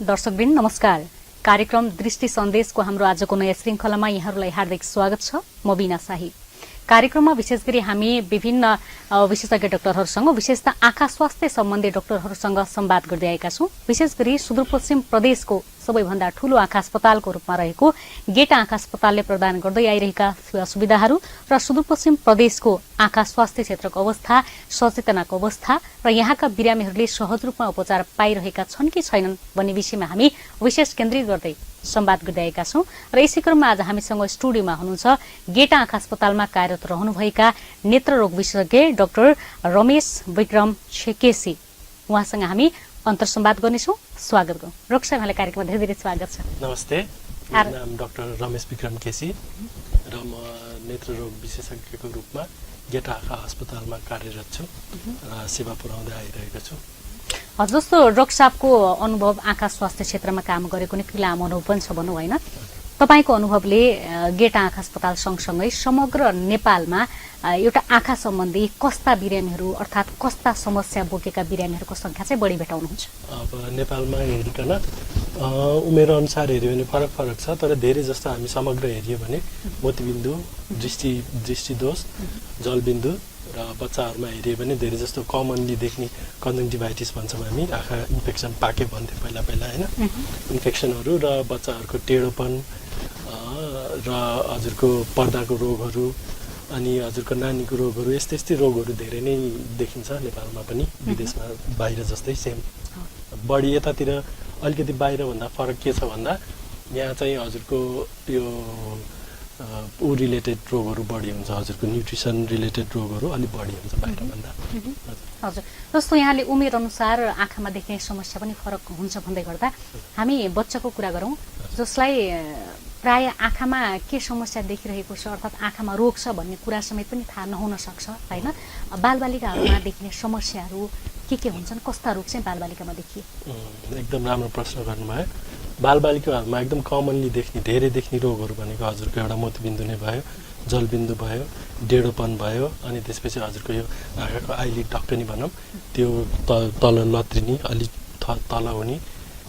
दर्शकवृन्द नमस्कार। कार्यक्रम दृष्टि सन्देशको हाम्रो आजको नयाँ श्रृंखलामा यहाँहरूलाई हार्दिक स्वागत छ। म बिना शाही। कार्यक्रममा विशेष गरी हामी विभिन्न विशेषज्ञ डाक्टरहरूसँग विशेषतः आँखा स्वास्थ्य सम्बन्धी डाक्टरहरूसँग संवाद गर्दै आएका छौं। विशेष गरी सुदूरपश्चिम प्रदेशको सबैभन्दा ठूलो आँखा अस्पतालको रूपमा रहेको गेटा आँखा अस्पतालले प्रदान गर्दै आइरहेका सुविधाहरू र सुदूरपश्चिम प्रदेशको आँखा स्वास्थ्य क्षेत्रको अवस्था, सचेतनाको अवस्था र यहाँका बिरामीहरूले सहज रूपमा उपचार पाइरहेका छन् कि छैनन् भन्ने विषयमा हामी विशेष केन्द्रित गर्दै संवाद गर्दै आएका छौं। र यसै क्रममा आज हामीसँग स्टुडियोमा हुनुहुन्छ गेटा आँखा अस्पतालमा कार्यरत रहनुभएका नेत्ररोग विशेषज्ञ डाक्टर रमेश विक्रम केसी। उहाँसँग हामी अन्तर्संवाद गर्नेछौँ। स्वागत गरौँ। डाक्टर साहब, यहाँलाई कार्यक्रममा धेरै धेरै स्वागत छ। नमस्ते, मेरो नाम डाक्टर रमेश विक्रम केसी र म नेत्ररोग विशेषज्ञको रूपमा गेटा आँखा अस्पतालमा कार्यरत छु र सेवा पुर्याउँदै आइरहेको छु। हजुर, जस्तो डाक्टर साहबको अनुभव आँखा स्वास्थ्य क्षेत्रमा काम गरेको निकै लामो अनुभव पनि छ भनौँ होइन? तपाईको अनुभवले गेटा आँखा अस्पताल सँगसँगै समग्र नेपालमा एउटा आँखा सम्बन्धी कस्ता बिरामीहरू अर्थात् कस्ता समस्या बोकेका बिरामीहरूको संख्या चाहिँ बढी भेटाउनुहुन्छ? अब नेपालमा हेरिकन उमेर अनुसार हेऱ्यो भने फरक फरक छ, तर धेरै जस्तो हामी समग्र हेऱ्यो भने मोतीबिन्दु, दृष्टिदोष, जलबिन्दु र बच्चाहरूमा हेऱ्यो भने धेरै जस्तो कमनली देख्ने कन्जङ्टिभाइटिस भन्छौँ हामी, आँखा इन्फेक्सन पाके भन्थ्यो पहिला होइन, इन्फेक्सनहरू र बच्चाहरूको टेढोपन र हजुरको पर्दाको रोगहरू अनि हजुरको नानीको रोगहरू यस्तै रोगहरू धेरै नै देखिन्छ नेपालमा पनि, विदेशमा बाहिर जस्तै सेम। बढी यतातिर अलिकति बाहिरभन्दा फरक के छ भन्दा यहाँ चाहिँ हजुरको यो रिलेटेड रोगहरू बढी हुन्छ, हजुरको न्युट्रिसन रिलेटेड रोगहरू अलिक बढी हुन्छ बाहिरभन्दा। हजुर, जस्तो यहाँले उमेर अनुसार आँखामा देख्ने समस्या पनि फरक हुन्छ भन्दै गर्दा हामी बच्चाको कुरा गरौँ, जसलाई प्राय आँखामा के समस्या देखिरहेको छ अर्थात् आँखामा रोग छ भन्ने कुरा समेत पनि थाहा नहुन सक्छ होइन? बालबालिकाहरूमा देखिने समस्याहरू के हुन्छन्? कस्ता रोग चाहिँ बालबालिकामा देखिए? एकदम राम्रो प्रश्न गर्नुभयो। बालबालिकाहरूमा एकदम कमनली धेरै देख्ने रोगहरू भनेको हजुरको एउटा मोतीबिन्दु नै भयो, जलबिन्दु भयो, डेढोपन भयो, अनि त्यसपछि हजुरको यो आँखाको आइलिड ढक्कनी भनौँ त्यो तल लत्रिने अलिक तल हुने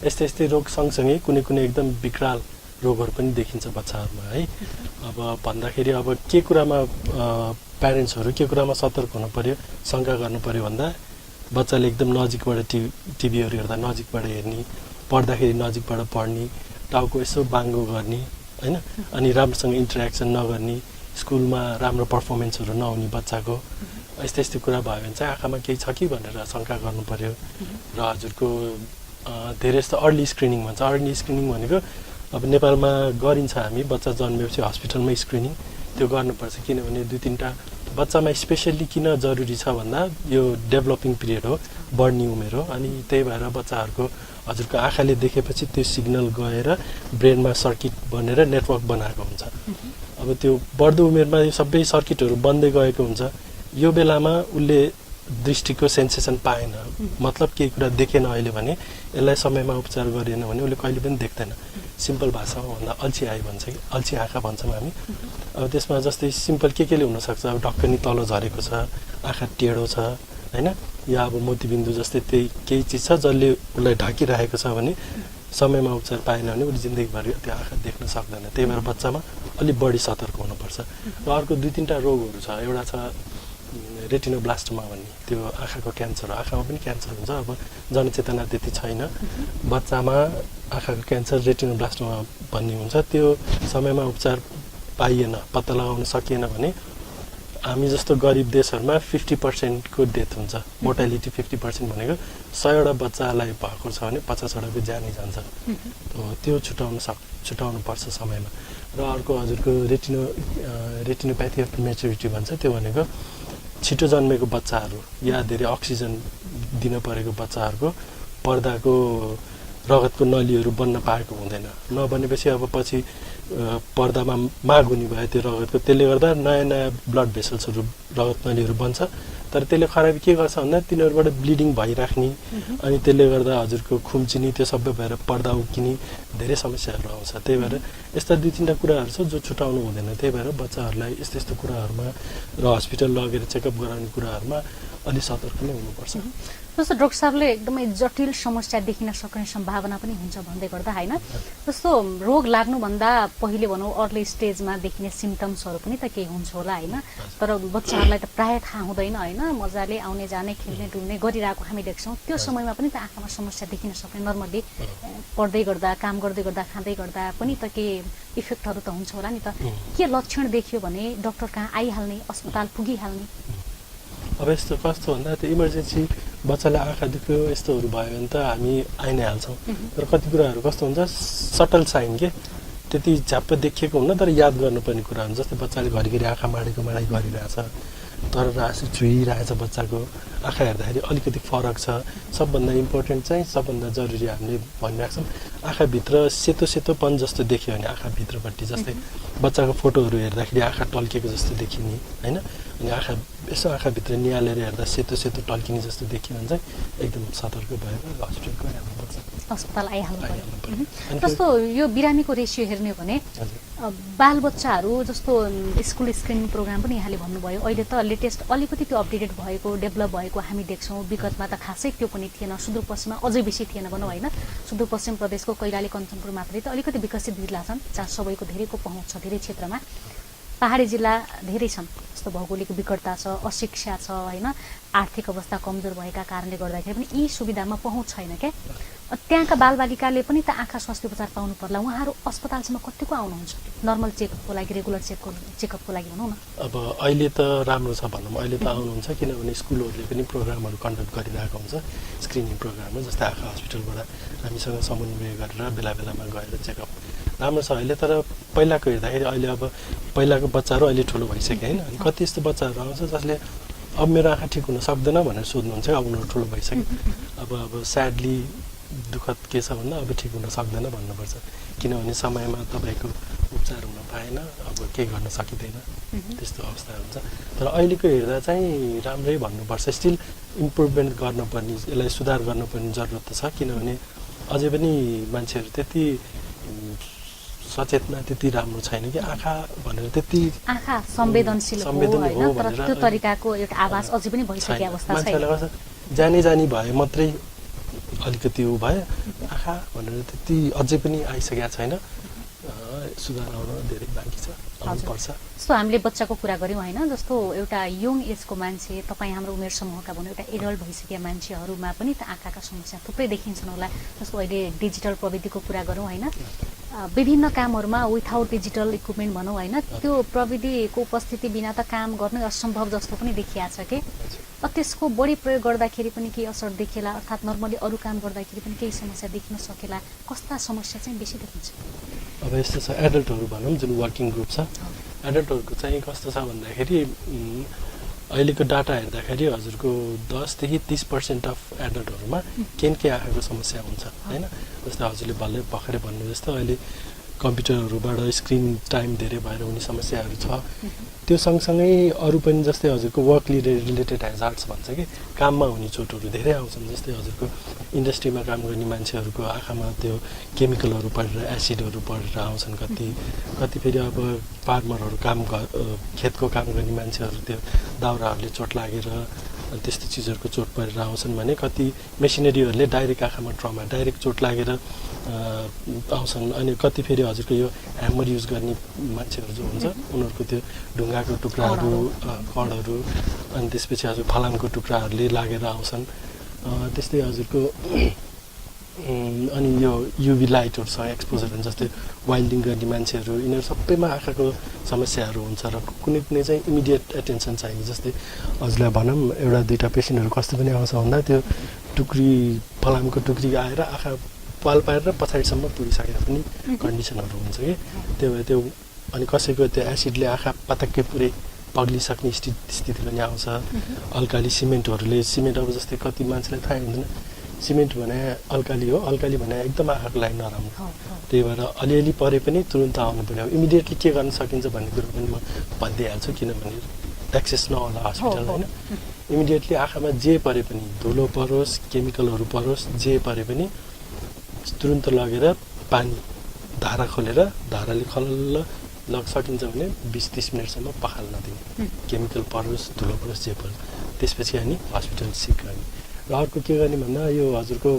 यस्तै रोग सँगसँगै कुनै एकदम विकराल रोगहरू पनि देखिन्छ बच्चाहरूमा है। अब भन्दाखेरि अब के कुरामा प्यारेन्ट्सहरू के कुरामा सतर्क हुनु पर्यो, शङ्का गर्नु पर्यो भन्दा बच्चाले एकदम नजिकबाट टिभीहरू हेर्दा नजिकबाट हेर्ने, पढ्दाखेरि नजिकबाट पढ्ने, टाउको यसो बाङ्गो गर्ने होइन, अनि राम्रोसँग इन्टरेक्सन नगर्ने, स्कुलमा राम्रो पर्फर्मेन्सहरू नहुने बच्चाको, यस्तै कुरा भयो भने चाहिँ आँखामा केही छ कि भनेर शङ्का गर्नु पर्यो। र हजुरको धेरै जस्तो अर्ली स्क्रिनिङ भन्छ। अर्ली स्क्रिनिङ भनेको अब नेपालमा गरिन्छ, हामी बच्चा जन्मेपछि हस्पिटलमै स्क्रिनिङ त्यो गर्नुपर्छ, किनभने 2-3टा बच्चामा स्पेसल्ली किन जरुरी छ भन्दा यो डेभलपिङ पिरियड हो, बढ्ने उमेर हो, अनि त्यही भएर बच्चाहरूको हजुरको आँखाले देखेपछि त्यो सिग्नल गएर ब्रेनमा सर्किट बनेर नेटवर्क बनाएको हुन्छ। अब त्यो बढ्दो उमेरमा यो सबै सर्किटहरू बन्दै गएको हुन्छ। यो बेलामा उसले दृष्टिको सेन्सेसन पाएन, मतलब केही कुरा देखेन अहिले भने यसलाई समयमा उपचार गरेन भने उसले कहिले पनि देख्दैन। सिम्पल भाषामा भन्दा अल्छी आइ भन्छ कि अल्छी आँखा भन्छौँ हामी। अब त्यसमा जस्तै सिम्पल के हुनसक्छ, अब ढक्कनी तल झरेको छ, आँखा टेढो छ होइन, या अब मोतीबिन्दु जस्तै त्यही केही चिज छ जसले उसलाई ढाकिरहेको छ भने समयमा उपचार पाएन भने उसले जिन्दगीभरि त्यो आँखा देख्न सक्दैन। त्यही भएर बच्चामा अलिक बढी सतर्क हुनुपर्छ। र अर्को 2-3टा रोगहरू छ। एउटा छ रेटिनोब्लास्टोमा भन्ने, त्यो आँखाको क्यान्सर हो। आँखामा पनि क्यान्सर हुन्छ, अब जनचेतना त्यति छैन। बच्चामा आँखाको क्यान्सर रेटिनोब्लास्टोमा भन्ने हुन्छ, त्यो समयमा उपचार पाइएन, पत्ता लगाउन सकिएन भने हामी जस्तो गरिब देशहरूमा 50% डेथ हुन्छ। मोर्टालिटी 50% भनेको 100वटा बच्चालाई भएको छ भने 50वटाको ज्यानै जान्छ। त्यो छुटाउनु पर्छ समयमा। र अर्को हजुरको रेटिनोप्याथी अफ प्रिमेच्युरिटी भन्छ, त्यो भनेको छिटो जन्मेको बच्चाहरू या धेरै अक्सिजन दिन परेको बच्चाहरूको पर्दाको रगतको नलीहरू बन्न पाएको हुँदैन। नबनेपछि अब पछि पर्दामा माग हुने भयो त्यो रगतको, त्यसले गर्दा नयाँ ब्लड भेसल्सहरू रगत नलीहरू बन्छ। तर त्यसले खराबी के गर्छ भन्दा तिनीहरूबाट ब्लिडिङ भइराख्ने, अनि त्यसले गर्दा हजुरको खुम्चिने, त्यो सबै भएर पर्दा उक्किने धेरै समस्याहरू आउँछ। त्यही भएर यस्ता 2-3टा कुराहरू छ जो छुटाउनु हुँदैन। त्यही भएर बच्चाहरूलाई यस्तो कुराहरूमा र हस्पिटल लगेर चेकअप गराउने कुराहरूमा अलि सतर्क नै हुनुपर्छ। जस्तो डाक्टर साहबले एकदमै जटिल समस्या देखिन सक्ने सम्भावना पनि हुन्छ भन्दै गर्दा होइन जस्तो रोग लाग्नुभन्दा पहिले भनौँ अर्ली स्टेजमा देखिने सिम्टम्सहरू पनि त केही हुन्छ होला होइन तर बच्चाहरूलाई त प्रायः थाहा हुँदैन होइन मजाले आउने जाने खेल्ने डुल्ने गरिरहेको हामी देख्छौँ त्यो समयमा पनि त आँखामा समस्या देखिन सक्ने नर्मली पढ्दै गर्दा काम गर्दै गर्दा खाँदै गर्दा पनि त के इफेक्टहरू त हुन्छ होला नि त के लक्षण देखियो भने डाक्टर कहाँ आइहाल्ने अस्पताल पुगिहाल्ने अब यस्तो कस्तो भन्दा त्यो इमर्जेन्सी बच्चालाई आँखा दुख्यो यस्तोहरू भयो भने त हामी आइ नै हाल्छौँ तर कति कुराहरू कस्तो हुन्छ सटल साइन के त्यति झ्याप्प देखिएको हुन्न तर याद गर्नुपर्ने कुरा हुन्छ जस्तै बच्चाले घरिघरि आँखा माडेको माडाइ गरिरहेछ तर आँसु चुहिरहेछ बच्चाको आँखा हेर्दाखेरि अलिकति फरक छ सबभन्दा इम्पोर्टेन्ट चाहिँ सबभन्दा जरुरी हामीले भनिरहेको छौँ आँखाभित्र सेतो सेतोपन जस्तो देखियो भने आँखाभित्रपट्टि जस्तै बच्चाको फोटोहरू हेर्दाखेरि आँखा टल्केको जस्तो देखिने होइन अनि आँखा यसो आँखाभित्र निहालेर हेर्दा सेतो सेतो टल्किने जस्तो देखियो भने चाहिँ एकदम सतर्क भएर हस्पिटल गइहाल्नुपर्छ अस्पताल आइहाल्नु पर्यो जस्तो यो बिरामीको रेसियो हेर्ने हो भने बालबच्चाहरू जस्तो स्कुल स्क्रिनिङ प्रोग्राम पनि यहाँले भन्नुभयो अहिले त लेटेस्ट अलिकति त्यो अपडेटेड भएको डेभलप भएको हामी देख्छौँ विगतमा त खासै त्यो पनि थिएन सुदूरपश्चिममा अझै बेसी थिएन भनौँ होइन सुदूरपश्चिम प्रदेशको कैलाली कञ्चनपुर मात्रै त अलिकति विकसित जिल्ला छन् जहाँ सबैको धेरैको पहुँच छ धेरै क्षेत्रमा पहाडी जिल्ला धेरै छन् जस्तो भौगोलिक विकटता छ अशिक्षा छ होइन आर्थिक अवस्था कमजोर भएका कारणले गर्दाखेरि पनि यी सुविधामा पहुँच छैन क्या त्यहाँका बालबालिकाले पनि त आँखा स्वास्थ्य उपचार पाउनु पर्ला उहाँहरू अस्पतालसम्म कतिको आउनुहुन्छ नर्मल चेकअपको लागि रेगुलर चेकअपको लागि भनौँ न अब अहिले त राम्रो छ भनौँ अहिले त आउनुहुन्छ किनभने स्कुलहरूले पनि प्रोग्रामहरू कन्डक्ट गरिरहेको हुन्छ स्क्रिनिङ प्रोग्राममा जस्तै आँखा हस्पिटलबाट हामीसँग समन्वय गरेर बेला बेलामा गएर चेकअप राम्रो छ अहिले तर पहिलाको हेर्दाखेरि अहिले अब पहिलाको बच्चाहरू अहिले ठुलो भइसक्यो होइन अनि कति यस्तो बच्चाहरू आउँछ जसले अब मेरो आँखा ठिक हुन सक्दैन भनेर सोध्नुहुन्छ अब उनीहरू ठुलो भइसक्यो अब स्याडली दुःखद के छ भन्दा अब ठिक हुन सक्दैन भन्नुपर्छ किनभने समयमा तपाईँको उपचार हुन पाएन अब केही गर्न सकिँदैन त्यस्तो अवस्था हुन्छ तर अहिलेको हेर्दा चाहिँ राम्रै भन्नुपर्छ स्टिल इम्प्रुभमेन्ट गर्नुपर्ने यसलाई सुधार गर्नुपर्ने जरुरत त छ किनभने अझै पनि मान्छेहरू त्यति सचेतना त्यति राम्रो छैन कि आँखा भनेर त्यति आँखा संवेदनशील हो तर त्यो तरिकाको एउटा आवाज अझै पनि भइसकेको अवस्था छैन जानी भए मात्रै अलिकति उ भयो आँखा भनेर त्यति अझै पनि आइसकेको छैन सुधार आउन धेरै बाँकी छ आउनुपर्छ जस्तो हामीले बच्चाको कुरा गऱ्यौँ होइन जस्तो एउटा यङ एजको मान्छे तपाईँ हाम्रो उमेर समूहका भनौँ एउटा एडल्ट भइसकेका मान्छेहरूमा पनि त आँखाका समस्या थुप्रै देखिन्छन् होला जस्तो अहिले डिजिटल प्रविधिको कुरा गरौँ होइन विभिन्न कामहरूमा विथआउट डिजिटल इक्विपमेन्ट भनौँ होइन त्यो प्रविधिको उपस्थिति बिना त काम गर्नै असम्भव जस्तो पनि देखिया छ कि त्यसको बढी प्रयोग गर्दाखेरि पनि केही असर देखेला अर्थात् नर्मली अरू काम गर्दाखेरि पनि केही समस्या देखिन सकेला कस्ता समस्या चाहिँ बेसी देखिन्छ अब यस्तो छ एडल्टहरू भनौँ जुन वर्किङ ग्रुप छ एडल्टहरूको चाहिँ कस्तो छ भन्दाखेरि अहिलेको डाटा हेर्दाखेरि हजुरको 10 देखि 30% अफ एडल्टहरूमा केही आँखाको समस्या हुन्छ होइन जस्तै हजुरले भर्खरै भन्नु जस्तो अहिले कम्प्युटरहरूबाट स्क्रिन टाइम धेरै भएर हुने समस्याहरू छ त्यो सँगसँगै अरू पनि जस्तै हजुरको वर्क रिलेटेड हेजार्ड्स भन्छ कि काममा हुने चोटहरू धेरै आउँछन् जस्तै हजुरको इन्डस्ट्रीमा काम गर्ने मान्छेहरूको आँखामा त्यो केमिकलहरू परेर एसिडहरू परेर आउँछन् कति फेरि अब फार्मरहरू खेतको काम गर्ने मान्छेहरू त्यो दाउराहरूले चोट लागेर त्यस्तो चिजहरूको चोट परेर आउँछन् भने कति मेसिनरीहरूले डाइरेक्ट आँखामा ट्रमा डाइरेक्ट चोट लागेर आउँछन् अनि कति फेरि हजुरको यो ह्यामर युज गर्ने मान्छेहरू जो हुन्छ उनीहरूको त्यो ढुङ्गाको टुक्राहरू कडहरू अनि त्यसपछि हजुर फलामको टुक्राहरूले लागेर आउँछन् त्यस्तै हजुरको अनि यो युभी लाइटहरू छ एक्सपोजर जस्तै वाइल्डिङ गर्ने मान्छेहरू यिनीहरू सबैमा आँखाको समस्याहरू हुन्छ र कुनै चाहिँ इमिडिएट एटेन्सन चाहिने जस्तै हजुरलाई भनौँ एउटा दुईवटा पेसेन्टहरू कस्तो पनि आउँछ भन्दा त्यो फलामको टुक्री आएर आँखा पाल पारेर पछाडिसम्म पुगिसकेको पनि कन्डिसनहरू हुन्छ कि त्यो अनि कसैको त्यो एसिडले आँखा पतक्कै पुरै पग्लिसक्ने स्थिति पनि आउँछ अल्काली सिमेन्ट अब जस्तै कति मान्छेलाई थाहै हुँदैन सिमेन्ट भने अल्काली हो अल्काली भने एकदम आँखाको लागि नराम्रो त्यही भएर अलिअलि परे पनि तुरुन्त आउनु पर्यो इमिडिएटली के गर्न सकिन्छ भन्ने कुरो पनि म भनिदिइहाल्छु किनभने एक्सेस नहोला हस्पिटल होइन इमिडिएटली आँखामा जे परे पनि धुलो परोस् केमिकलहरू परोस् जे परे पनि तुरुन्त लगेर पानी धारा खोलेर धाराले खलल्ल सकिन्छ भने 20-30 मिनटसम्म पखाल्न दिने केमिकल परोस् धुलो परोस् जे परोस् त्यसपछि हामी हस्पिटल सिक गर्ने र अर्को के गर्ने भन्दा यो हजुरको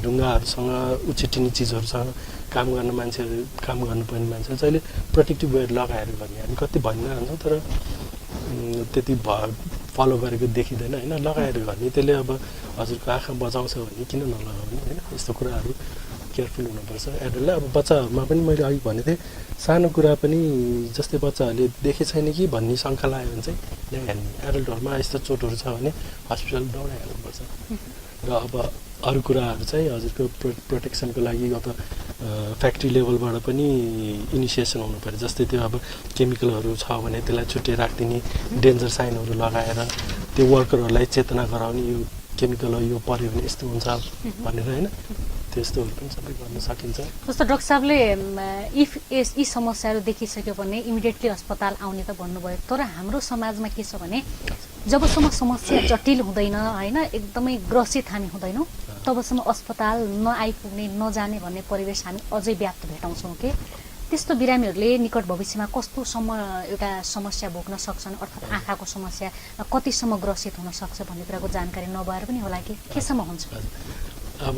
ढुङ्गाहरूसँग उछिटिने चिजहरूसँग काम गर्ने मान्छेहरू काम गर्नुपर्ने मान्छेहरू चाहिँ अहिले प्रोटेक्टिभ वेयर लगाएर गर्ने हामी कति भनिरहन्छौँ तर त्यति फलो गरेको देखिँदैन होइन लगाएर गर्ने त्यसले अब हजुरको आँखा बचाउँछ भने किन नलगाउने होइन यस्तो कुराहरू केयरफुल हुनुपर्छ एडल्टलाई अब बच्चाहरूमा पनि मैले अघि भनेको थिएँ सानो कुरा पनि जस्तै बच्चाहरूले देखे छैन कि भन्ने शङ्का लाग्यो भने चाहिँ ल्याइहाल्ने एडल्टहरूमा यस्तो चोटहरू छ भने हस्पिटल दौडाइहाल्नुपर्छ र अब अरू कुराहरू चाहिँ हजुरको प्रोटेक्सनको लागि अब फ्याक्ट्री लेभलबाट पनि इनिसिएसन हुनु पऱ्यो जस्तै त्यो अब केमिकलहरू छ भने त्यसलाई छुट्टै राखिदिने डेन्जर साइनहरू लगाएर त्यो वर्करहरूलाई चेतना गराउने यो केमिकल यो पऱ्यो भने यस्तो हुन्छ भनेर होइन त्यस्तोहरू पनि सबै गर्न सकिन्छ जस्तो डाक्टर साहबले इफ यी समस्याहरू देखिसक्यो भने इमिडिएटली अस्पताल आउने त भन्नुभयो तर हाम्रो समाजमा के छ भने जबसम्म समस्या जटिल हुँदैन होइन एकदमै ग्रसित हामी हुँदैनौँ तबसम्म अस्पताल नआइपुग्ने नजाने भन्ने परिवेश हामी अझै व्याप्त भेटाउँछौँ कि त्यस्तो बिरामीहरूले निकट भविष्यमा कस्तोसम्म एउटा समस्या भोग्न सक्छन् अर्थात् आँखाको समस्या कतिसम्म ग्रसित हुन सक्छ भन्ने कुराको जानकारी नभएर पनि होला कि केसम्म हुन्छ अब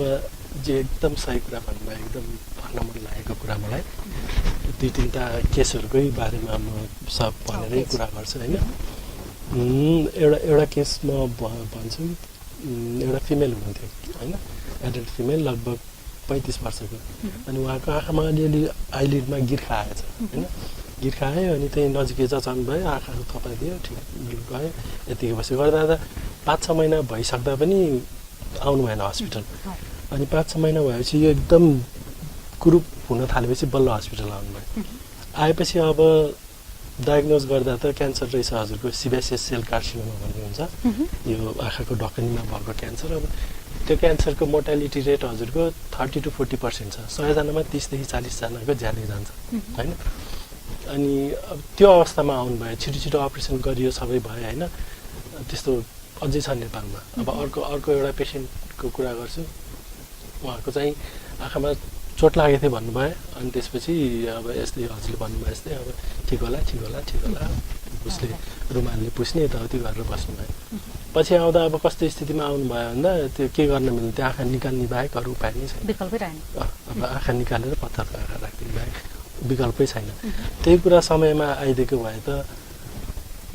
जे एकदम सही कुरा भन्नुभयो एकदम भन्न मन लागेको कुरा मलाई दुई तिनवटा केसहरूकै बारेमा म सब भनेरै कुरा गर्छु होइन एउटा केस म भन्छु एउटा फिमेल हुनुहुन्थ्यो होइन एडल्ट फिमेल लगभग 35 वर्षको अनि उहाँको आँखामा अलिअलि आइलिडमा गिर्खा आएछ होइन गिर्खा आयो अनि त्यही नजिकै जचाउनु भयो आँखाहरू थपाइदियो ठिक गयो यतिकै बस्यो गर्दा 5-6 महिना भइसक्दा पनि आउनु भएन हस्पिटल अनि 5-6 महिना भएपछि यो एकदम कुरूप हुन थालेपछि बल्ल हस्पिटल आउनुभयो आएपछि अब डायग्नोज गर्दा त क्यान्सर रहेछ हजुरको सिबेसियस सेल कार्सिनोमा भन्ने हुन्छ यो आँखाको ढकनीमा भएको क्यान्सर अब त्यो क्यान्सरको मोर्टालिटी रेट हजुरको 30 to 40% छ 100 जनामा 30 देखि 40 जनाको ज्यादै जान्छ होइन अनि अब त्यो अवस्थामा आउनुभयो छिटो छिटो अपरेसन गरियो सबै भयो होइन त्यस्तो अझै छ नेपालमा अब अर्को एउटा पेसेन्टको कुरा गर्छु उहाँको चाहिँ आँखामा चोट लागेको थियो भन्नुभयो अनि त्यसपछि अब यस्तै हजुरले भन्नुभयो यस्तै अब ठिक होला उसले रुमालले पुस्ने यताउति गरेर बस्नुभयो पछि आउँदा अब कस्तो स्थितिमा आउनुभयो भन्दा त्यो के गर्न मिल्ने त्यो आँखा निकाल्ने बाहेक अरू उपाय नै छैन विकल्पै रहेन अब आँखा निकालेर पत्थरको आँखा राख्ने बाहेक विकल्पै छैन त्यही कुरा समयमा आइदिएको भए त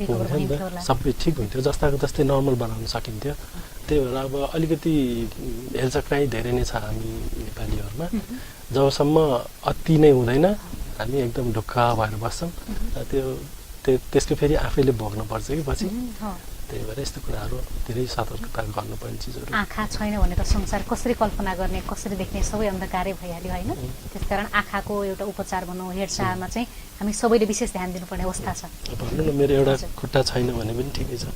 हुन्थ्यो नि त सबै ठिक हुन्थ्यो जस्ताको जस्तै नर्मल बनाउन सकिन्थ्यो त्यही भएर अब अलिकति हेलचक्राइ धेरै नै छ हामी नेपालीहरूमा जबसम्म अति नै हुँदैन हामी एकदम ढुक्का भएर बस्छौँ त्यसको फेरि आफैले भोग्नुपर्छ कि पछि त्यही भएर यस्तो कुराहरू धेरै सतर्कता गर्नुपर्ने चिजहरू आँखा छैन भने त संसार कसरी कल्पना गर्ने कसरी देख्ने सबै अन्धकारै भइहाल्यो होइन त्यसकारण आँखाको एउटा उपचार भनौँ हेरचाहमा चाहिँ हामी सबैले विशेष ध्यान दिनुपर्ने अवस्था छ भन्नु न मेरो एउटा खुट्टा छैन भने पनि ठिकै छ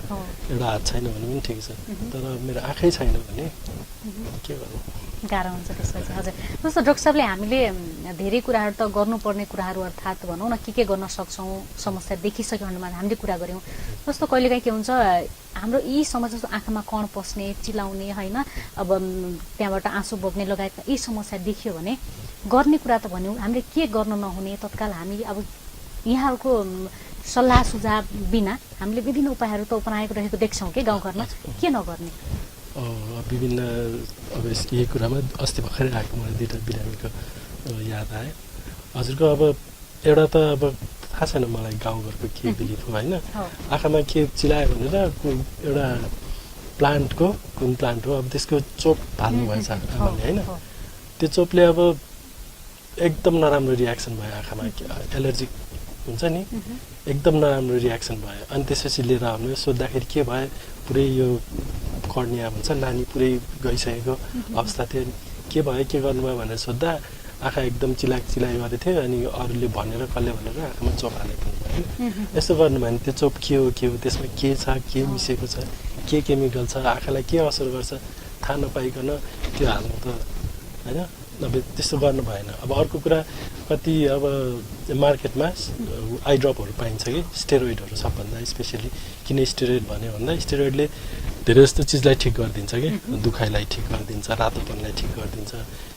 एउटा हात छैन भने पनि ठिकै छ तर मेरो आँखै छैन भने के गर्नु गाह्रो हुन्छ त्यसपछि हजुर जस्तो डाक्टर साहबले हामीले धेरै कुराहरू त गर्नुपर्ने कुराहरू अर्थात् भनौँ न के गर्न सक्छौँ समस्या देखिसक्यो भनेर हामीले कुरा गऱ्यौँ जस्तो कहिलेकाहीँ के हुन्छ हाम्रो यी समस्या जस्तो आँखामा कण पस्ने चिलाउने होइन अब त्यहाँबाट आँसु बग्ने लगायतका यी समस्या देखियो भने गर्ने कुरा त भन्यौँ हामीले के गर्न नहुने तत्काल हामी अब यहाँहरूको सल्लाह सुझाव बिना हामीले विभिन्न उपायहरू त अपनाएको रहेको देख्छौँ कि गाउँघरमा के नगर्ने विभिन्न अब यही कुरामा अस्ति भर्खरै आएको मलाई दुईवटा बिरामीको याद आयो हजुरको अब एउटा त अब थाहा छैन मलाई गाउँघरको के देखेको होइन आँखामा के चिलायो भनेर एउटा प्लान्टको कुन प्लान्ट हो अब त्यसको चोप हाल्नुभएछ आमाले होइन त्यो चोपले अब एकदम नराम्रो रियाक्सन भयो आँखामा एलर्जिक हुन्छ नि एकदम नराम्रो रियाक्सन भयो अनि त्यसपछि लिएर आउनु सोद्धाखेरि के भयो पुरै यो कर्निया भन्छ नानी पुरै गइसकेको अवस्था थियो के भयो के गर्नुभयो भनेर सोद्धा आँखा एकदम चिलाइ गरेको थियो अनि अरूले भनेर कसले भनेर आँखामा चोप हालेको भयो यस्तो गर्नु भयो भने त्यो चोप के हो त्यसमा के छ के मिसेको छ के केमिकल छ आँखालाई के असर गर्छ थाहा नपाइकन त्यो हाल्नु त होइन अब त्यस्तो गर्नु भएन अब अर्को कुरा कति अब मार्केटमा आई ड्रपहरू पाइन्छ कि स्टेरोइडहरू सबभन्दा स्पेसली किन स्टेरोइड भन्यो भन्दा स्टेरोइडले धेरै जस्तो चिजलाई ठिक गरिदिन्छ कि दुखाइलाई ठिक गरिदिन्छ रातोपनलाई ठिक गरिदिन्छ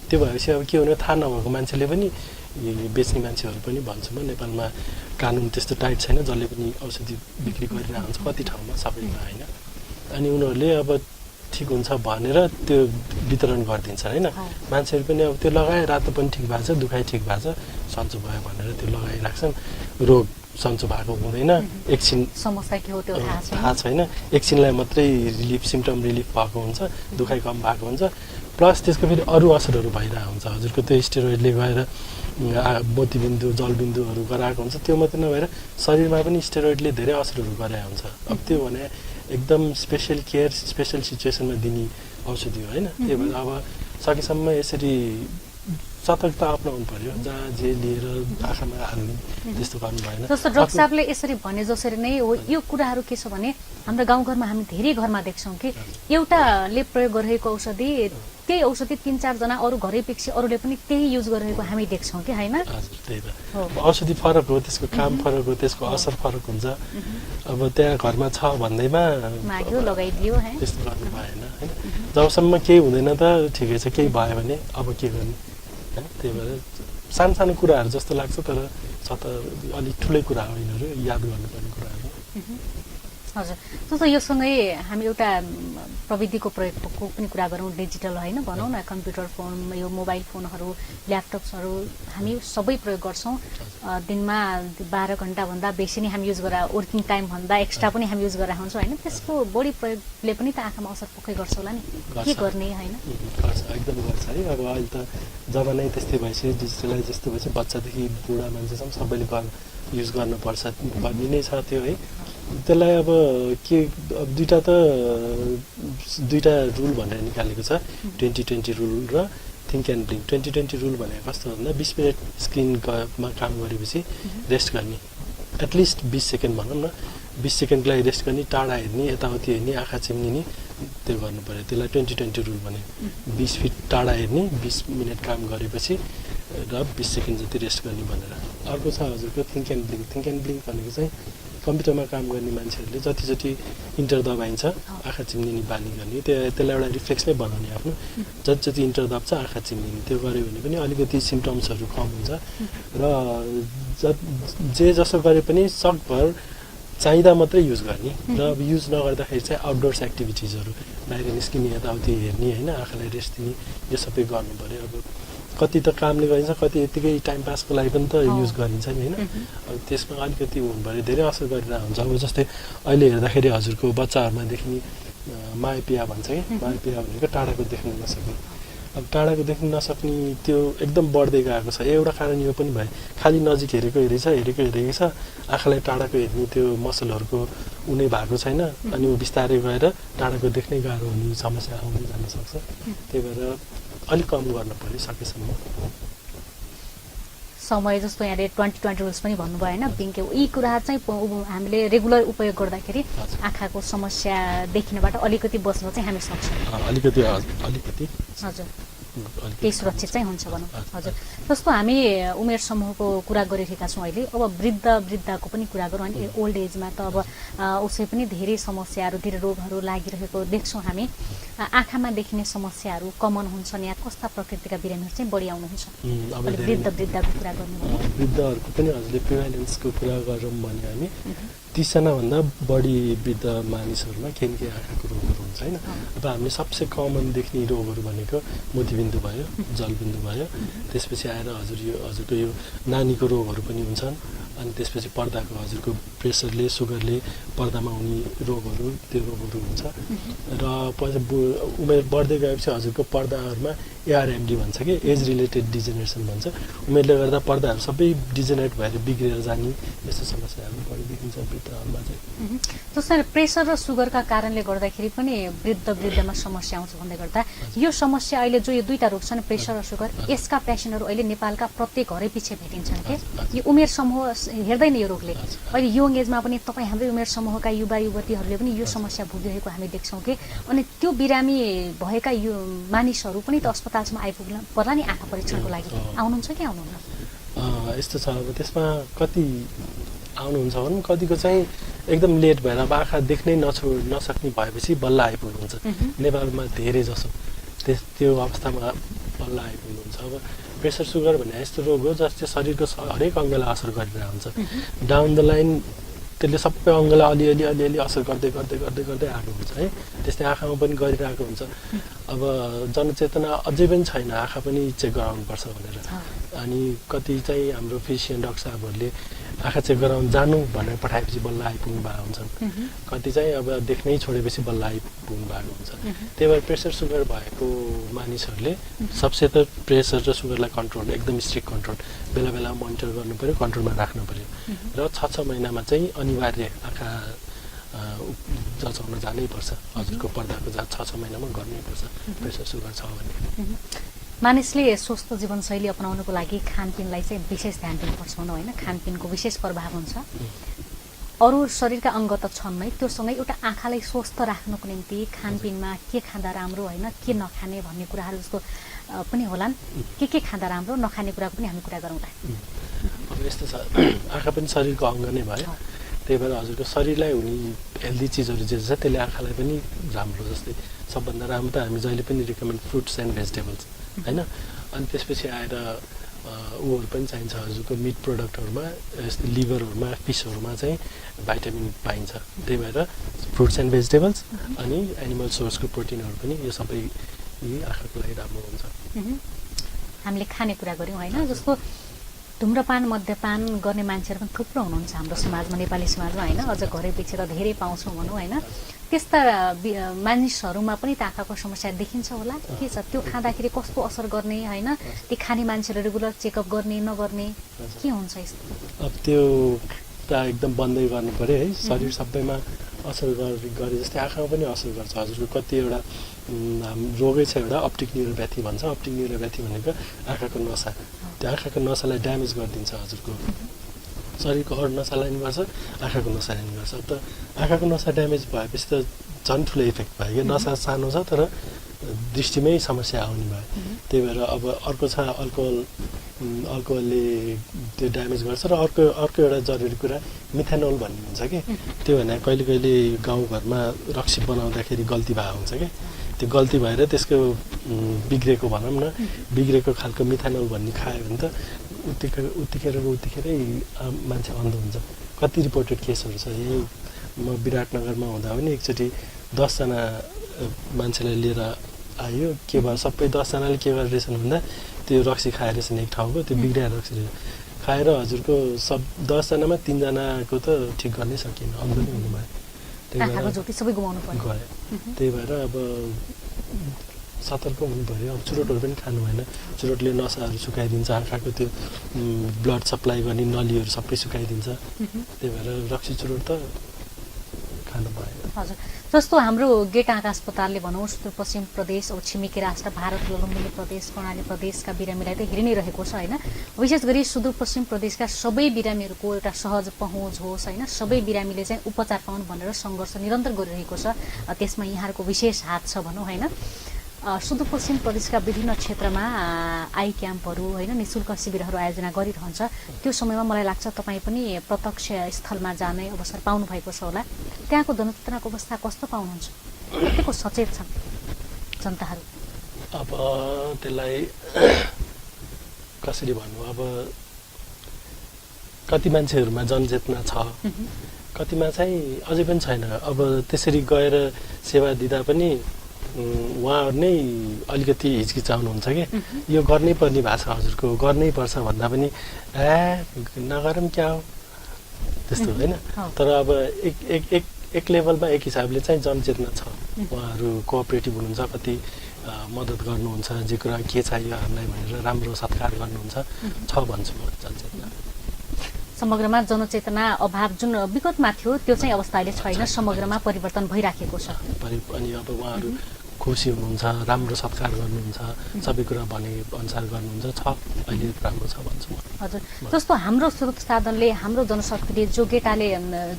त्यो भएपछि अब के हुने थाहा नभएको मान्छेले पनि बेच्ने मान्छेहरू पनि भन्छु म नेपालमा कानुन त्यस्तो टाइट छैन जसले पनि औषधि बिक्री गरिरहेको हुन्छ कति ठाउँमा सबैमा होइन अनि उनीहरूले अब ठिक हुन्छ भनेर त्यो वितरण गरिदिन्छ होइन मान्छेहरू पनि अब त्यो लगाए रातो पनि ठिक भएको छ दुखाइ ठिक भएको छ सन्चो भयो भनेर त्यो लगाइराख्छन् रोग सन्चो भएको हुँदैन एकछिन समस्या के हो त्यो थाहा छैन एकछिनलाई मात्रै रिलिफ सिम्टम रिलिफ भएको हुन्छ दुखाइ कम भएको हुन्छ प्लस त्यसको फेरि अरू असरहरू भइरहेको हुन्छ हजुरको त्यो स्टेरोइडले गएर मोतीबिन्दु जलबिन्दुहरू गराएको हुन्छ त्यो मात्रै नभएर शरीरमा पनि स्टेरोइडले धेरै असरहरू गराएको हुन्छ अब त्यो भने एकदम स्पेसल केयर स्पेसल सिचुएसनमा दिने औषधि हो होइन त्यही भएर अब सकेसम्म यसरी सतर्कता अपनाउनु पर्यो जहाँ जे लिएर आँखामा हाल्ने त्यस्तो गर्नु भएन जस्तो डाक्टर साहबले यसरी भने जसरी नै हो यो कुराहरू के छ भने हाम्रो गाउँघरमा हामी धेरै घरमा देख्छौँ कि एउटाले प्रयोग गरिरहेको औषधि त्यही औषधि 3-4 जना अरू घरै पिक्सी अरूले पनि त्यही युज गरिरहेको हामी देख्छौँ कि होइन हजुर त्यही त औषधि फरक हो त्यसको काम फरक हो त्यसको असर फरक हुन्छ अब त्यहाँ घरमा छ भन्दैमा माग्यो लगाइदियो त्यस्तो गर्नु भएन होइन जबसम्म केही हुँदैन त ठिकै छ केही भयो भने अब के गर्ने होइन त्यही भएर सानो सानो कुराहरू जस्तो लाग्छ तर अलिक ठुलै कुरा हो यिनीहरू याद गर्नुपर्ने कुराहरू हजुर जस्तो योसँगै हामी एउटा प्रविधिको प्रयोगको पनि कुरा गरौँ डिजिटल होइन भनौँ न कम्प्युटर फोन यो मोबाइल फोनहरू ल्यापटप्सहरू हामी सबै प्रयोग गर्छौँ दिनमा 12 घण्टाभन्दा बेसी नै हामी युज गरेर वर्किङ टाइमभन्दा एक्स्ट्रा पनि हामी युज गरेर हुन्छौँ होइन त्यसको बढी प्रयोगले पनि त आँखामा असर पक्कै गर्छ होला नि के गर्ने होइन गर्छ एकदम गर्छ है अब अहिले त जमानै त्यस्तै भएपछि डिजिटलाइज जस्तो भएपछि बच्चादेखि बुढा मान्छेसम्म सबैले युज गर्नुपर्छ भन्ने नै छ त्यो है त्यसलाई अब के अब दुईटा रुल भनेर निकालेको छ 2020 रुल र थिङ्क एन्ड ब्लिङ्क 2020 रुल भनेको कस्तो भन्दा 20 मिनट स्क्रिनमा काम गरेपछि रेस्ट गर्ने एटलिस्ट 20 सेकेन्ड भनौँ न 20 सेकेन्डको लागि रेस्ट गर्ने टाढा हेर्ने यताउति हेर्ने आँखा चिम्निने त्यो गर्नु पऱ्यो त्यसलाई 2020 रुल भन्यो 20 फिट टाढा हेर्ने 20 मिनट काम गरेपछि र 20 सेकेन्ड जति रेस्ट गर्ने भनेर अर्को छ हजुरको थिङ्क एन्ड ब्लिङ्क भनेको चाहिँ कम्प्युटरमा काम गर्ने मान्छेहरूले जति इन्टर दबाइन्छ आँखा चिम्निने बानी गर्ने त्यसलाई एउटा रिफ्लेक्समै बनाउने आफ्नो जति इन्टर दब्छ आँखा चिम्निने त्यो गऱ्यो भने पनि अलिकति सिम्टम्सहरू कम हुन्छ र जे जसो गरे पनि सकभर चाहिँदा मात्रै युज गर्ने र अब युज नगर्दाखेरि चाहिँ आउटडोर्स एक्टिभिटिजहरू बाहिर निस्किने यताउति हेर्ने होइन आँखालाई रेस्ट दिने यो सबै गर्नु पऱ्यो अब कति त कामले गरिन्छ कति यतिकै टाइम पासको लागि पनि त युज गरिन्छ नि होइन अब त्यसमा अलिकति हुनु पऱ्यो धेरै असर गरिरहेको हुन्छ अब जस्तै अहिले हेर्दाखेरि हजुरको बच्चाहरूमा देख्ने मायापिया भन्छ कि मायापिया भनेको टाढाको देख्न नसक्ने अब टाढाको देख्न नसक्ने त्यो एकदम बढ्दै गएको छ एउटा कारण यो पनि भयो खालि नजिक हेरेको छ आँखालाई टाढाको हेर्ने त्यो मसलहरूको उनी भएको छैन अनि ऊ बिस्तारै गएर टाढाको देख्नै गाह्रो हुने समस्या आउनु जान सक्छ त्यही भएर अलिक कम गर्न पर्यो सकेसम्म समय जस्तो यहाँले 2020 रुल्स पनि भन्नुभयो होइन बिङ्क यी कुराहरू चाहिँ हामीले रेगुलर उपयोग गर्दाखेरि आँखाको समस्या देखिनबाट अलिकति बस्न चाहिँ हामी सक्छौँ अलिकति हजुर केही सुरक्षित चाहिँ हुन्छ भनौँ हजुर जस्तो हामी उमेर समूहको कुरा गरिरहेका छौँ अहिले अब वृद्धको पनि कुरा गरौँ होइन ओल्ड एजमा त अब उसै पनि धेरै समस्याहरू धेरै रोगहरू लागिरहेको देख्छौँ हामी आँखामा देखिने समस्याहरू कमन हुन्छन् या कस्ता प्रकृतिका बिरामीहरू चाहिँ बढी आउनुहुन्छ वृद्धको कुरा गर्नु वृद्धहरूको पनि हजुरले प्रिभेलेन्सको कुरा गरौँ भने हामी 30 जनाभन्दा बढी वृद्ध मानिसहरूमा केही आँखाको रोगहरू हुन्छ होइन अब हामीले सबसे कमन देख्ने रोगहरू भनेको मोतीबिन्दु भयो जलबिन्दु भयो त्यसपछि आएर हजुरको यो नानीको रोगहरू पनि हुन्छन् अनि त्यसपछि पर्दाको हजुरको प्रेसरले सुगरले पर्दामा हुने रोगहरू त्यो रोगहरू हुन्छ र पछि उमेर बढ्दै गएपछि हजुरको पर्दाहरूमा एआरएमडी भन्छ कि एज रिलेटेड डिजेनेरेसन भन्छ उमेरले गर्दा पर्दाहरू सबै डिजेनेरेट भएर बिग्रेर जाने यस्तो समस्याहरू बढी देखिन्छ वृद्धहरूमा चाहिँ जस्तै प्रेसर र सुगरका कारणले गर्दाखेरि पनि वृद्धमा समस्या आउँछ भन्दै गर्दा यो समस्या अहिले जो यो दुईटा रोग छन् प्रेसर र सुगर यसका पेसेन्टहरू अहिले नेपालका प्रत्येक घरै पछि भेटिन्छन् कि यो उमेर समूह हेर्दैन यो रोगले अहिले यङ एजमा पनि तपाईँ हाम्रै उमेर समूहका युवा युवतीहरूले पनि यो समस्या भोगिरहेको हामी देख्छौँ कि अनि त्यो बिरामी भएका यो मानिसहरू पनि त अस्पतालसम्म आइपुग्न पर्ला नि आँखा परीक्षणको लागि आउनुहुन्छ कि आउनुहुन्न यस्तो छ अब त्यसमा कति आउनुहुन्छ भनौँ कतिको चाहिँ एकदम लेट भएर अब आँखा देख्नै नसक्ने भएपछि बल्ल आइपुग्नुहुन्छ नेपालमा धेरै जसो त्यो अवस्थामा बल्ल आइपुग्नुहुन्छ अब प्रेसर सुगर भन्ने यस्तो रोग हो जसले शरीरको हरेक अङ्गलाई असर गरिरहेको हुन्छ डाउन द लाइन त्यसले सबै अङ्गलाई अलिअलि असर गर्दै गर्दै गर्दै गर्दै आएको हुन्छ है। त्यस्तै आँखामा पनि गरिरहेको हुन्छ। अब जनचेतना अझै पनि छैन, आँखा पनि चेक गराउनुपर्छ भनेर। अनि कति चाहिँ हाम्रो फिजिसियन डाक्टर साहबहरूले आँखा चेक गराउनु जानु भनेर पठाएपछि बल्ल आइपुग्नु भएको हुन्छन्। कति चाहिँ अब देख्नै छोडेपछि बल्ल आइपुग्नु भएको हुन्छ। त्यही भएर प्रेसर सुगर भएको मानिसहरूले सबसे त प्रेसर र सुगरलाई कन्ट्रोल, एकदम स्ट्रिक्ट कन्ट्रोल बेला बेला मोनिटर गर्नु पऱ्यो, कन्ट्रोलमा राख्नु पऱ्यो। र 6 महिनामा चाहिँ अनिवार्य आँखा जचाउन जानैपर्छ। हजुरको पर्दाको जाँच 6 महिनामा गर्नैपर्छ प्रेसर सुगर छ भने। मानिसले स्वस्थ जीवनशैली अपनाउनको लागि खानपिनलाई चाहिँ विशेष ध्यान दिनुपर्छ भनौँ होइन। खानपिनको विशेष प्रभाव हुन्छ। अरू शरीरका अङ्ग त छन् नै, त्योसँगै एउटा आँखालाई स्वस्थ राख्नको निम्ति खानपिनमा के खाँदा राम्रो होइन, के नखाने भन्ने कुराहरू जस्तो पनि होलान्। के खाँदा राम्रो, नखाने कुराको पनि हामी कुरा गरौँला। अब यस्तो छ, आँखा पनि शरीरको अङ्ग नै भयो। त्यही भएर हजुरको शरीरलाई हुने हेल्दी चिजहरू जे छ त्यसले आँखालाई पनि राम्रो। जस्तै सबभन्दा राम्रो त हामी जहिले पनि रिकमेन्ड फ्रुट्स एन्ड भेजिटेबल्स होइन। अनि त्यसपछि आएर ऊहरू पनि चाहिन्छ हजुरको मिट प्रडक्टहरूमा, यस्तै लिभरहरूमा, फिसहरूमा चाहिँ भाइटामिन पाइन्छ। त्यही भएर फ्रुट्स एन्ड भेजिटेबल्स अनि एनिमल सोर्सको प्रोटिनहरू पनि यो सबै आँखाको लागि राम्रो हुन्छ। हामीले खाने कुरा गऱ्यौँ होइन। जस्तो धुम्रपान मद्यपान गर्ने मान्छेहरू पनि थुप्रो हुनुहुन्छ हाम्रो समाजमा, नेपाली समाजमा होइन। अझ घरै पछि त धेरै पाउँछौँ भनौँ होइन। त्यस्ता मानिसहरूमा पनि त आँखाको समस्या देखिन्छ होला। के छ त्यो खाँदाखेरि कस्तो असर गर्ने होइन, ती खाने मान्छेहरू रेगुलर चेकअप गर्ने नगर्ने के हुन्छ यस्तो? अब त्यो त एकदम बन्दै गर्नु पऱ्यो है। शरीर सबैमा असर गरे जस्तै आँखामा पनि असर गर्छ। हजुरको कतिवटा रोगै छ, एउटा अप्टिक न्युरोप्याथी भन्छ। अप्टिक न्युरोप्याथी भनेको आँखाको नसा, त्यो आँखाको नसालाई ड्यामेज गरिदिन्छ। हजुरको शरीरको अरू नसालाई नि गर्छ, आँखाको नसालाई नि गर्छ। त आँखाको नसा ड्यामेज भएपछि त झन् ठुलो इफेक्ट भयो कि। नसा सानो छ तर दृष्टिमै समस्या आउने भयो। त्यही भएर अब अर्को छ अल्कोहलले त्यो ड्यामेज गर्छ। र अर्को एउटा जरुरी कुरा मिथेनोल भन्ने हुन्छ कि, त्यो भने कहिले कहिले गाउँघरमा रक्सी बनाउँदाखेरि गल्ती भएको हुन्छ कि, त्यो गल्ती भएर त्यसको बिग्रेको भनौँ न, बिग्रेको खालको मिथेनोल भन्ने खायो भने त उत्तिखेरै मान्छे अन्ध हुन्छ। कति रिपोर्टेड केसहरू छ। यही म विराटनगरमा हुँदा पनि एकचोटि 10 जना मान्छेलाई लिएर आयो। के भयो, सबै 10 जनाले के गरेछन् भन्दा त्यो रक्सी खाएर रहेछन् एक ठाउँको, त्यो बिग्रिएर रक्सी खाएर हजुरको 10 जनामा 3 जनाको त ठिक गर्नै सकिएन, अन्ध नै हुनुभयो। गयो। त्यही भएर अब सतर्क हुनु पऱ्यो। अब चुरोटहरू पनि खानु भएन। चुरोटले नसाहरू सुकाइदिन्छ, आँखाको त्यो ब्लड सप्लाई गर्ने नलीहरू सबै सुकाइदिन्छ। त्यही भएर रक्सी चुरोट त खानु भएन। हजुर, जस्तो हाम्रो गेट आँखा अस्पतालले भनौँ सुदूरपश्चिम प्रदेश अब छिमेकी राष्ट्र भारत लुम्बिनी प्रदेश कर्णाली प्रदेशका बिरामीलाई त हेरि नै रहेको छ होइन। विशेष गरी सुदूरपश्चिम प्रदेशका सबै बिरामीहरूको एउटा सहज पहुँच होस् होइन, सबै बिरामीले चाहिँ उपचार पाउनु भनेर सङ्घर्ष निरन्तर गरिरहेको छ। त्यसमा यहाँहरूको विशेष हात छ भनौँ होइन। सुदूरपश्चिम प्रदेशका विभिन्न क्षेत्रमा आई क्याम्पहरू होइन, निःशुल्क शिविरहरू आयोजना गरिरहन्छ। त्यो समयमा मलाई लाग्छ तपाईँ पनि प्रत्यक्ष स्थलमा जाने अवसर पाउनु भएको छ होला। त्यहाँको जनचेतनाको अवस्था कस्तो पाउनुहुन्छ? कतिको सचेत छन् जनताहरू? अब त्यसलाई कसरी भन्नु, अब कति मान्छेहरूमा जनचेतना छ, कतिमा चाहिँ अझै पनि छैन। अब त्यसरी गएर सेवा दिँदा पनि उहाँहरू नै अलिकति हिचकिचाउनुहुन्छ कि यो गर्नै पर्ने भएको छ हजुरको, गर्नै पर्छ भन्दा पनि नगरौँ क्या हो त्यस्तो होइन। तर अब एक लेभलमा एक हिसाबले चाहिँ जनचेतना छ। उहाँहरू कोअपरेटिभ हुनुहुन्छ, कति मद्दत गर्नुहुन्छ, जे कुरा के चाहियो हामीलाई भनेर राम्रो सत्कार गर्नुहुन्छ, छ भन्छु म जनचेतना। समग्रमा जनचेतना अभाव जुन विगतमा थियो त्यो चाहिँ अवस्था अहिले छैन, समग्रमा परिवर्तन भइराखेको छ। अनि अब उहाँहरू खुसी हुनुहुन्छ, राम्रो सत्कार गर्नुहुन्छ, सबै कुरा भने अनुसार गर्नुहुन्छ, छ अहिले राम्रो छ भन्छु म। हजुर, जस्तो हाम्रो स्रोत साधनले, हाम्रो जनशक्तिले जो गेटाले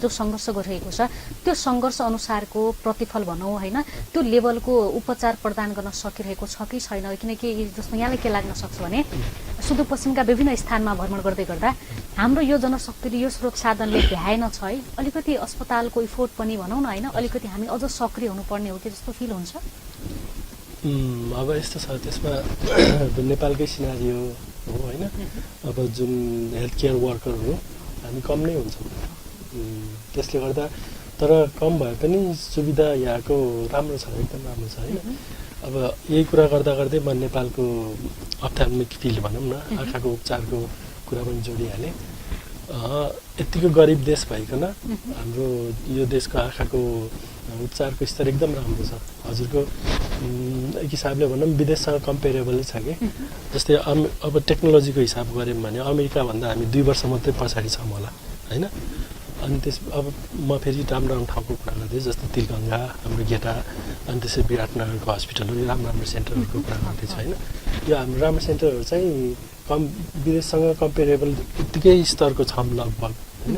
जो सङ्घर्ष गरिरहेको छ त्यो सङ्घर्ष अनुसारको प्रतिफल भनौँ होइन, त्यो लेभलको उपचार प्रदान गर्न सकिरहेको छ कि छैन? किनकि जस्तो यहाँलाई के लाग्न सक्छ भने सुदूरपश्चिमका विभिन्न स्थानमा भ्रमण गर्दै गर्दा हाम्रो यो जनशक्तिले यो स्रोत साधनले भ्याएन छ है, अलिकति अस्पतालको इफोर्ट पनि भनौँ न होइन, अलिकति हामी अझ सक्रिय हुनुपर्ने हो कि जस्तो फिल हुन्छ? अब यस्तो छ, त्यसमा नेपालकै सिनारियो हो होइन। अब जुन हेल्थ केयर वर्करहरू हामी कम नै हुन्छौँ त्यसले गर्दा तर कम भए पनि सुविधा यहाँको राम्रो छ, एकदम राम्रो छ होइन। अब यही कुरा गर्दा गर्दै म नेपालको अप्थाल्मिक फिल्ड भनौँ न, आँखाको उपचारको कुरा पनि जोडिहालेँ। यतिको गरिब देश भइकन हाम्रो यो देशको आँखाको उपचारको स्तर एकदम राम्रो छ। हजुरको एक हिसाबले भनौँ विदेशसँग कम्पेरेबलै छ कि। जस्तै अब टेक्नोलोजीको हिसाब गऱ्यौँ भने अमेरिकाभन्दा हामी 2 वर्ष मात्रै पछाडि छौँ होला होइन। अनि अब म फेरि राम्रो राम्रो ठाउँको कुरा गर्दैछु, जस्तै तिलगङ्गा, हाम्रो गेटा, अनि त्यसै विराटनगरको हस्पिटलहरू, राम्रो राम्रो सेन्टरहरूको कुरा गर्दैछु होइन। यो हाम्रो राम्रो सेन्टरहरू चाहिँ विदेशसँग कम्पेरेबल उत्तिकै स्तरको छौँ लगभग होइन।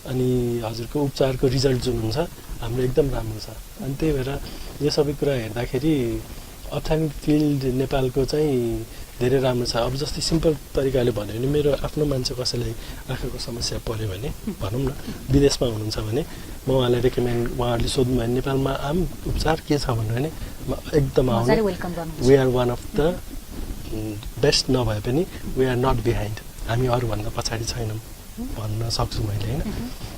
अनि हजुरको उपचारको रिजल्ट जुन हुन्छ हाम्रो एकदम राम्रो छ। अनि त्यही भएर यो सबै कुरा हेर्दाखेरि अप्थाल्मिक फिल्ड नेपालको चाहिँ धेरै राम्रो छ। अब जस्तै सिम्पल तरिकाले भन्यो भने मेरो आफ्नो मान्छे कसैलाई आँखाको समस्या पऱ्यो भने भनौँ न विदेशमा हुनुहुन्छ भने म उहाँलाई रेकमेन्ड, उहाँहरूले सोध्नु भयो नेपालमा आम उपचार के छ भन्नु भने म एकदम आउनु, we are one of the best, नभए पनि वी आर नट बिहाइन्ड, हामी अरूभन्दा पछाडि छैनौँ भन्न सक्छु मैले होइन।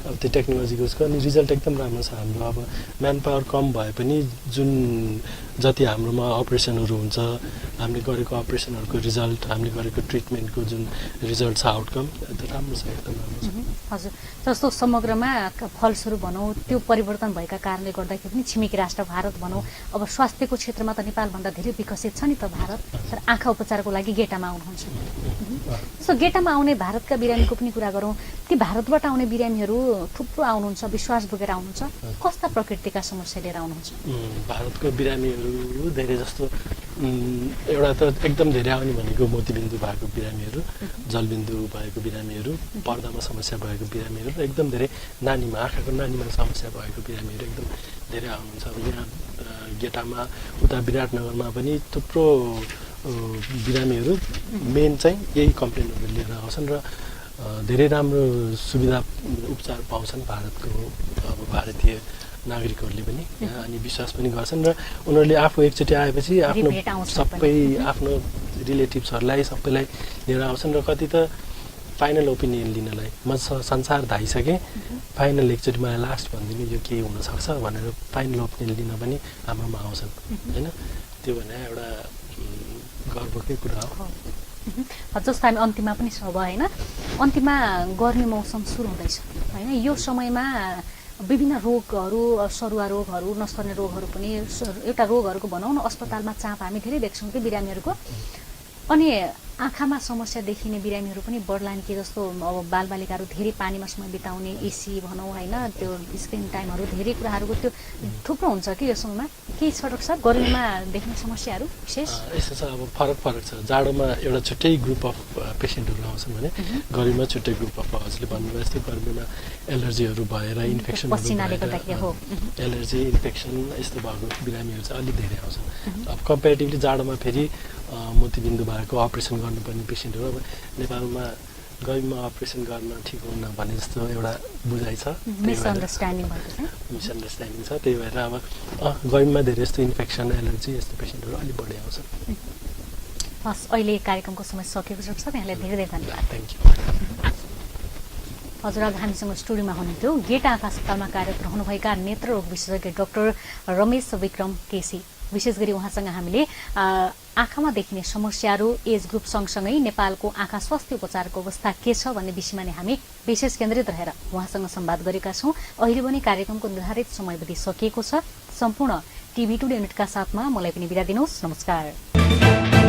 अब त्यो टेक्नोलोजीको उसको अनि रिजल्ट एकदम राम्रो छ हाम्रो। अब म्यान पावर कम भए पनि जुन जति हाम्रोमा अपरेसनहरू हुन्छ, हामीले गरेको अपरेसनहरूको रिजल्ट, हामीले गरेको ट्रिटमेन्टको जुन रिजल्ट छ, आउटकम त्यो राम्रो छ, एकदम राम्रो छ। हजुर, जस्तो समग्रमा फलस्वरूप भनौँ त्यो परिवर्तन भएका कारणले गर्दाखेरि पनि छिमेकी राष्ट्र भारत भनौँ, अब स्वास्थ्यको क्षेत्रमा त नेपालभन्दा धेरै विकसित छ नि त भारत, तर आँखा उपचारको लागि गेटामा आउनुहुन्छ। जस्तो गेटामा आउने भारतका बिरामीको पनि कुरा गरौँ, ती भारतबाट आउने बिरामीहरू थुप्रो आउनुहुन्छ, विश्वास बोकेर आउनुहुन्छ, कस्ता प्रकृतिका समस्या लिएर आउनुहुन्छ? भारतको बिरामीहरू धेरै जस्तो एउटा त एकदम धेरै आउने भनेको मोतीबिन्दु भएको बिरामीहरू, जलबिन्दु भएको बिरामीहरू, पर्दामा समस्या भएको बिरामीहरू, र एकदम धेरै नानीमा, आँखाको नानीमा समस्या भएको बिरामीहरू एकदम धेरै आउनुहुन्छ। अब यहाँ गेटामा उता विराटनगरमा पनि थुप्रो बिरामीहरू मेन चाहिँ यही कम्प्लेनहरू लिएर आउँछन् र धेरै राम्रो सुविधा उपचार पाउँछन् भारतको अब भारतीय नागरिकहरूले पनि यहाँ, अनि विश्वास पनि गर्छन् र उनीहरूले आफू एकचोटि आएपछि आफ्नो सबै आफ्नो रिलेटिभ्सहरूलाई सबैलाई लिएर आउँछन्। र कति त फाइनल ओपिनियन लिनलाई म संसार धाइसकेँ, फाइनल एकचोटि मलाई लास्ट भनिदिनु यो के हुनसक्छ भनेर फाइनल ओपिनियन लिन पनि हाम्रोमा आउँछन् होइन। त्यो भने एउटा गर्वकै कुरा हो। जस्तो हामी अन्तिममा पनि छ होइन, अन्तिममा गर्मी मौसम सुरु हुँदैछ होइन, यो समयमा विभिन्न रोगहरू, सरुवा रोगहरू, नसर्ने रोगहरू पनि, एउटा रोगहरूको भनौँ न अस्पतालमा चाप हामी धेरै देख्छौँ कि बिरामीहरूको, अनि आँखामा समस्या देखिने बिरामीहरू पनि बढ्लान् कि जस्तो। अब बालबालिकाहरू धेरै पानीमा समय बिताउने, एसी भनौँ होइन, त्यो स्क्रिन टाइमहरू, धेरै कुराहरूको त्यो थुप्रो हुन्छ कि यो समयमा। केही फरक छ गर्मीमा देख्ने समस्याहरू विशेष? यस्तो छ, अब फरक छ। जाडोमा एउटा छुट्टै ग्रुप अफ पेसेन्टहरू आउँछन् भने गर्मीमा छुट्टै ग्रुप अफ, हजुरले भन्नुभयो जस्तै गर्मीमा एलर्जीहरू भएर इन्फेक्सनहरू भएर, एलर्जी इन्फेक्सन यस्तो भएको बिरामीहरू चाहिँ अलिक धेरै आउँछन्। अब कम्पेरिटिभली जाडोमा फेरि मोतीबिन्दु भएको अपरेसन गर्नुपर्ने पेसेन्टहरू अब नेपालमा गर्मीमा अपरेसन गर्न ठिक हुन्न भन्ने जस्तो एउटा बुझाइ छ, मिसअन्डरस्ट्यान्डिङ छ। त्यही भएर अब गर्मीमा धेरै जस्तो इन्फेक्सन, एलर्जी यस्तो पेसेन्टहरू अलिक बढी आउँछन्। हस्, अहिले कार्यक्रमको समय सकेको छ, यहाँलाई धेरै धेरै धन्यवाद। Thank you. हजुर, आज हामीसँग स्टुडियोमा हुनुहुन्थ्यो गेटा आँखा अस्पतालमा कार्यरत रहनुभएका नेत्ररोग विशेषज्ञ डाक्टर रमेश विक्रम केसी। विशेष गरी उहाँसँग हामीले आँखामा देखिने समस्याहरू, एज ग्रुप सँगसँगै नेपालको आँखा स्वास्थ्य उपचारको अवस्था के छ भन्ने विषयमा नै हामी विशेष केन्द्रित रहेर उहाँसँग संवाद गरेका छौँ। अहिले पनि कार्यक्रमको निर्धारित समयावधि सकिएको छ। सम्पूर्ण टिभी टुडे युनिटका साथमा मलाई पनि बिदा दिनुहोस्। नमस्कार।